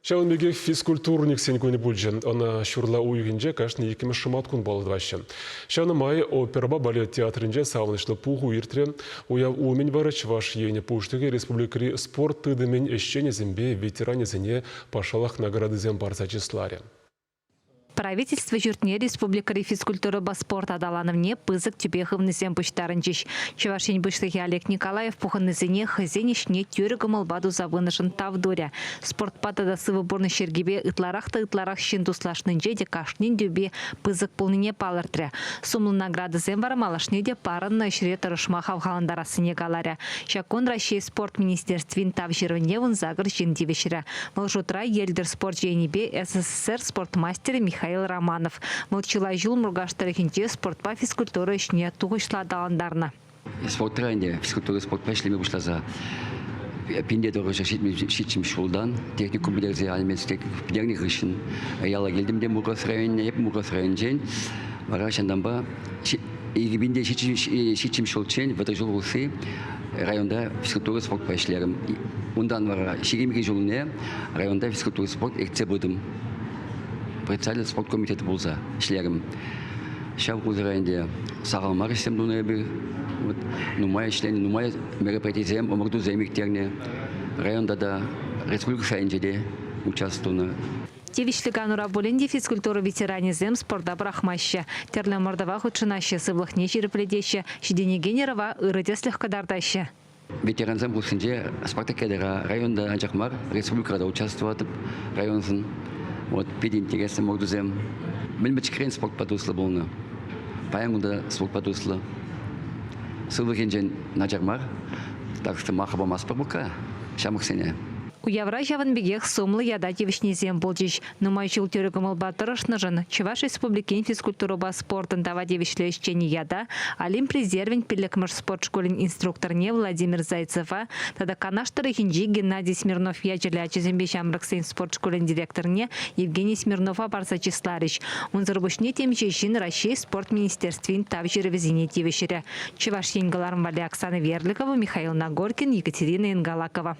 Ҫавӑн пекех физкультурниксен кунӗ пулчӗ. Ӑна ҫурла уйӑхӗнче кашни иккӗмӗш шӑматкун палӑртаҫҫӗ. Ҫавна май оперӑпа балет театрӗнче савӑнӑҫлӑ пуху иртрӗ. Уяв умӗн вара Чӑваш Ен Пуҫлӑхӗ республикӑри спорт тытӑмӗн ӗҫченӗсемпе ветеранӗсене патшалӑх наградисем парса чысларӗ. Правительство ҫуртне республикӑри физкультурӑпа спорт аталанӑвне пысӑк тӳпе хывнисем пуҫтарӑнчӗҫ. Чӑваш Ен Пуҫлӑхӗ Олег Николаев пухӑннисене хӑйсен ӗҫне тӳрӗ кӑмӑлпа туса пынӑшӑн тав турӗ. Спортпа тата сывӑ пурнӑҫ йӗркипе ытларах та ытларах ҫын туслашнинче те кашнин тӳпи пысӑк пулнине палӑртрӗ. Сумлӑ наградӑсем вара малашне те парӑннӑ ӗҫре тӑрӑшма хавхалантарассине каларӗ. Ҫак кун Раҫҫей спорт министерствин Тав ҫырӑвне 18 ҫын тивӗҫрӗ. Вӑл шутра йӗлтӗр спорчӗ енӗпе СССР спорт мастерӗ Михаил Романов. Вӑл чылай ҫул Муркаш тӑрӑхӗнче спортпа физкультура ӗҫне тухӑҫлӑ аталантарнӑ. Спортра ӗнтӗ физкультура спортпа ӗҫлеме пуҫласа пинте тӑрӑшӗ ҫитмӗш ҫултан техникум пӗтерсе алимент пӗтернӗ хыҫҫӑн яла килтӗм те Муркаш районне, эп Муркаш районӗнчен. Вара ҫантанпа 2007 ҫулччен 30 ҫул хушши районта физкультура спортпа ӗҫлерӗм. Унтан вара 22 ҫулне районта физкультура спорт ертсе пытӑм. Председатель спорт комитеті пулса ӗҫлерӗм. Ҫав хушӑра ӗнтӗ сахал мар ӗҫсем тунӑ эпир. Вот, нумай ӗҫленӗ, нумай мероприятисем, ӑмӑртусем ирттернӗ. Районта та, республика шайӗнче те участвовать тунӑ. Тивӗҫлӗ канура пулин те физкультура ветеранӗсем спорта пӑрахмаҫҫӗ. Тӗрлӗ ӑмӑртӑва хутшӑнаҫҫӗ, сывлӑхне ҫирӗплетеҫҫӗ, ҫитӗнекен ӑрӑва ырӑ тӗслӗх кӑтартаҫҫӗ. Ветерансем хушшинче спартакиадӑра районта анчах мар, республикӑра та участвоватӑп районшӑн. Вот питӗ интереслӗ ӑмӑртусем. Мӗн пӗчӗкрен спортпа туслӑ пулнӑ. Паян кунта спортпа туслӑ. Сывлӑхӗнчен начар мар. Так что махӑ памастпӑр пока ҫамрӑксене. Уявра ҫавӑн пекех сумлӑ ята тивӗҫнисем пулчӗҫ. Нумай ҫул тӳрӗ кӑмӑлпа тӑрӑшнӑшӑн Чӑваш Республикин физкультурӑпа спортӑн тава тивӗҫлӗ ӗҫченӗ ята Олимп резервӗн пиллӗкмӗш спорт шкулӗн инструкторне Владимир Зайцева тата Канаш тӑрӑхӗнчи Геннадий Смирнов ячӗллӗ ачасемпе ҫамрӑксен спорт шкулӗн директорне Евгений Смирнова парса чысларӗҫ. Унсӑр пуҫне темиҫе ҫын Раҫҫей спорт министерствин Тав ҫырӑвӗсене тивӗҫрӗ. Чӑваш Ен кӑларӑм валли Оксана Верликова, Михаил Нагоркин, Екатерина Ингалакова.